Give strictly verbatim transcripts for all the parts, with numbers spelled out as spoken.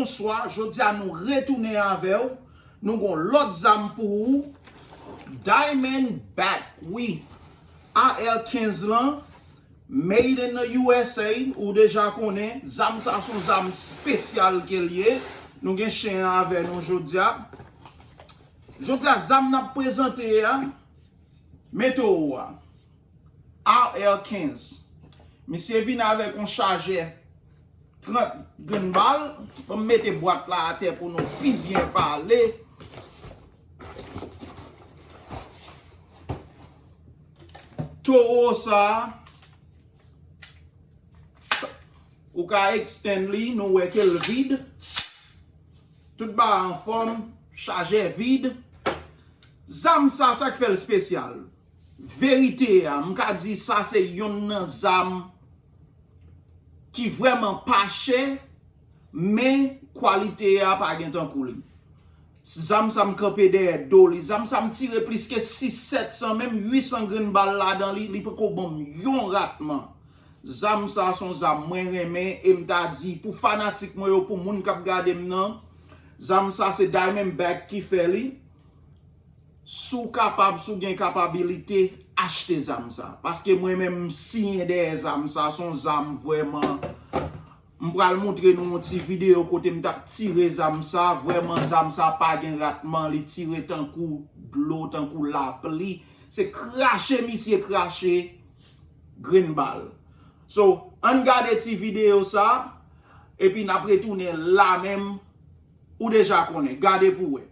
Bonswa, jodi a nou retounen avè w. Nou gon lòt zam pou ou. Diamondback, wi. A R kenz lan, made in the U S A, ou deja konnen. Zam sa se yon zam espesyal ke l ye. Nou gen chen an avè nou jodi a. Jodi a, zam n ap prezante a, mete w a. A R kenz. Misye vin avèk yon chajè trant grenn bal. Ban m mete bwat la atè pou nou pi byen pale. Towo sa, ou ka extend li, nou wè ke l vid. Tout bagay anfòm, chajè vid. Zam sa, sa k fè l espesyal. Verite a, m ka di sa se yonn nan zam ki vrèman pa chè, men kwalite a pa gen tankou li. Zam sa m kanpe dèyè do li. Zam sa m tire plis ke sis, sèt san, menm uit san grenn bal ladan li, li poko ban m yon ratman. Zam sa se yon zam mwen renmen e m ta di pou fanatik mwen yo, pou moun k ap gade m nan, zam sa se Diamondback ki fè li. Si w kapab, si w gen kapabilite, achte zam sa. Paske mwen menm m siyen dèyè zam sa, se yon zam vrèman. M pral montre nou yon ti videyo kote m t ap tire zam sa. Vrèman, zam sa pa gen ratman, li tire tankou dlo, tankou lapli. Se krache misye krache grenn bal. So, ann gade ti videyo sa, epi n ap retounen la menm, ou deja konnen. Gade pou w wè.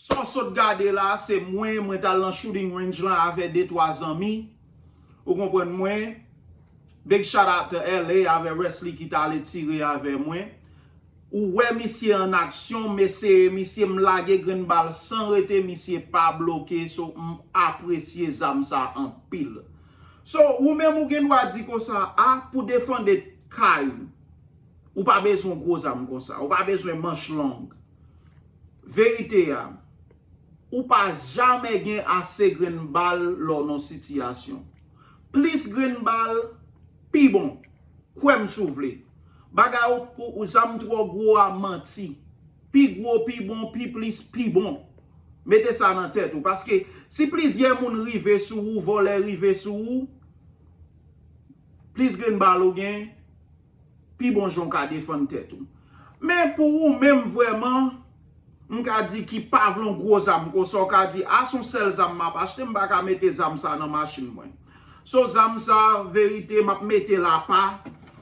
Sa w sot gade la, se mwen, mwen t al nan shooting range lan avè de twa zanmi. Ou konprann mwen? Big shout out to L A avè Wesley ki t ale tire avè mwen. Ou wè misye an aksyon, mesye, misye m lage grenn bal san rete, misye pa bloke, so m apresye zam sa anpil. So, ou menm ou gen dwa di konsa, a, pou defande kay ou, ou pa bezwen gwo zam konsa, ou pa bezwen manch long. Verite a, ou pa jamè gen ase grenn bal lè w nan sitiyasyon. Plis grenn bal, pi bon. Kwè m si w vle. Bagay ou, ou, ou zam twò gwo a manti. Pi gwo, pi bon, pi plis, pi bon. Mete sa nan tèt ou. Paske si plizyè moun rive sou ou, vòlè rive sou ou, plis grenn bal ou gen, pi bon jan w ka defann tèt ou. Men pou ou menm vrèman, m ka di ki pa vle yon gwo zam konsa, w ka di, a, se yon sèl zam m ap achte, m pa ka mete zam sa nan machin mwen. So, zam sa, verite, m ap mete l apa,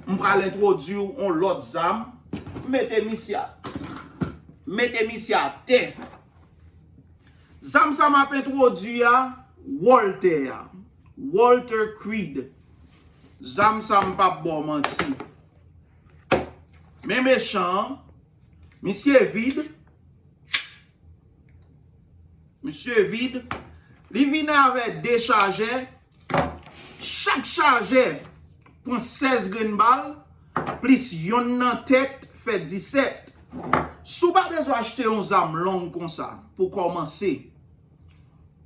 m pral entwodui w yon lòt zam. Mete misye a, mete misye atè. Zam sa m ap entwodui a, Walter a. Walter Creed. Zam sa m p ap ba w manti. Men mechan an, misye vid. Misye vid. Li vin avè de chajè. Chak chajè pran sèz grenn bal, plis yonn nan tèt, fè disèt. Si w pa bezwen achte yon zam long konsa pou kòmanse,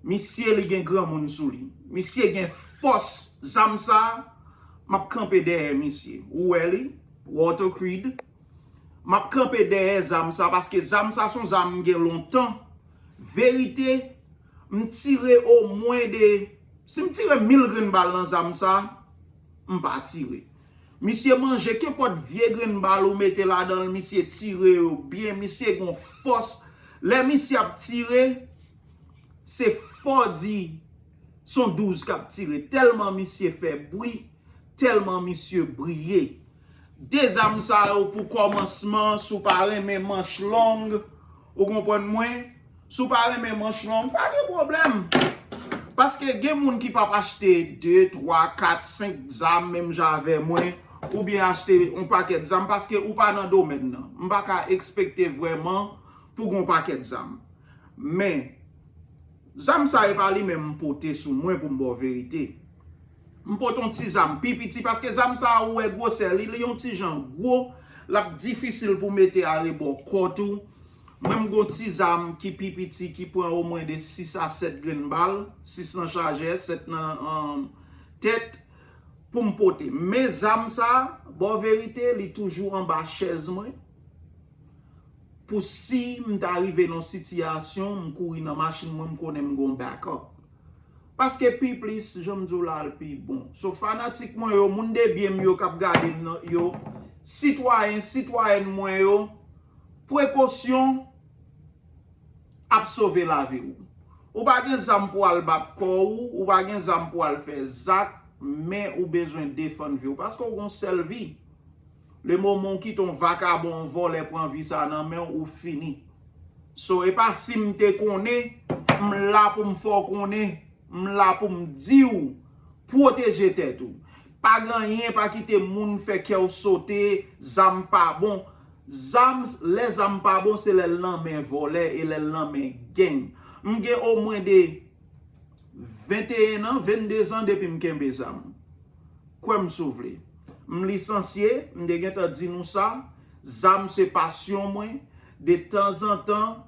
misye li gen granmoun sou li. Misye gen fòs. Zam sa, m ap kanpe dèyè misye. Ou wè li, Walter Creed. M ap kanpe dèyè zam sa, paske zam sa se yon zam m gen lontan. Verite, m tire omwen de, si m tire mil grenn bal nan zam sa, m pa tire. Misye manje kenpòt vye grenn bal ou mete ladan l, misye tire yo byen, misye gon fòs. Lè misye ap tire, se fò di se yon douz k ap tire. Tèlman misye fè bri, tèlman misye briye. De zam sa yo pou kòmansman, si w pa renmen manch long, ou konprann mwen? Si w pa renmen manch long, pa gen pwoblèm. Paske gen moun ki p ap achte de, twa, kat, senk zam menm jan avè mwen, oubyen achte yon pakèt zam, paske ou pa nan domèn nan. M pa ka ekspekte vrèman pou gen yon pakèt zam. Men, zam sa e pa li menm m pote sou mwen pou m ba w verite. M pote yon ti zam pi piti, paske zam sa ou wè gwosè li, li yon ti jan gwo, l ap difisil pou mete arebò kò tou. Mwen m gon ti zam ki pi piti, ki pran omwen de sis a sèt grenn bal, sis nan chajè, sèt nan um, tèt, pou m pote. Men zam sa, ba w verite, li toujou anba chèz mwen. Pou si m ta rive nan sitiyasyon, m kouri nan machin mwen, m konnen m gon backup. Paske pi plis, jan m di w la, l pi bon. So, fanatik mwen yo, moun de byen m yo k ap gade m nan, yo, sitwayen, sitwayèn mwen yo, prekosyon ap sove lavi w. Ou pa gen zam pou al bat kò w, ou pa gen zam pou al fè zak, men ou bezwen defann vi w. Paske w gon sèl vi. Le moman w kite yon vakabon, yon vòlè pran vi sa nan men w, ou fini. So, e pa si m te konnen, m la pou m fè w konnen, m la pou m di w, pwoteje tèt ou. Pa gen anyen, pa kite moun fè kè w sote, zam pa bon. Zam, lè zam pa bon, se lè l nan men vòlè e lè l nan men gang. M gen omwen de venteyen an, vennde zan depi m kenbe zam. Kwè m si w vle. M lisansye, m te gentan di nou sa. Zam se pasyon mwen. De tanzantan,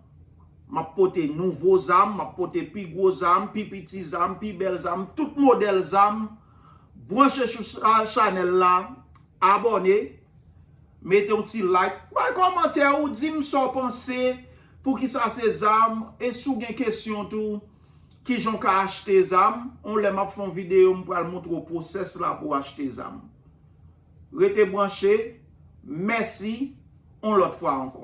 m ap pote nouvo zam, m ap pote pi gwo zam, pi piti zam, pi bèl zam, tout modèl zam. Branche sou chanèl la, abòne, mete yon ti like, bay kòmantè ou, di m sa w panse, poukisa se zam, e si w gen kesyon tou, kijan w ka achte zam, yon lè m ap fè yon videyo, m pral montre w pwosès la pou w achte zam. Rete branche, mèsi, yon lòt fwa ankò.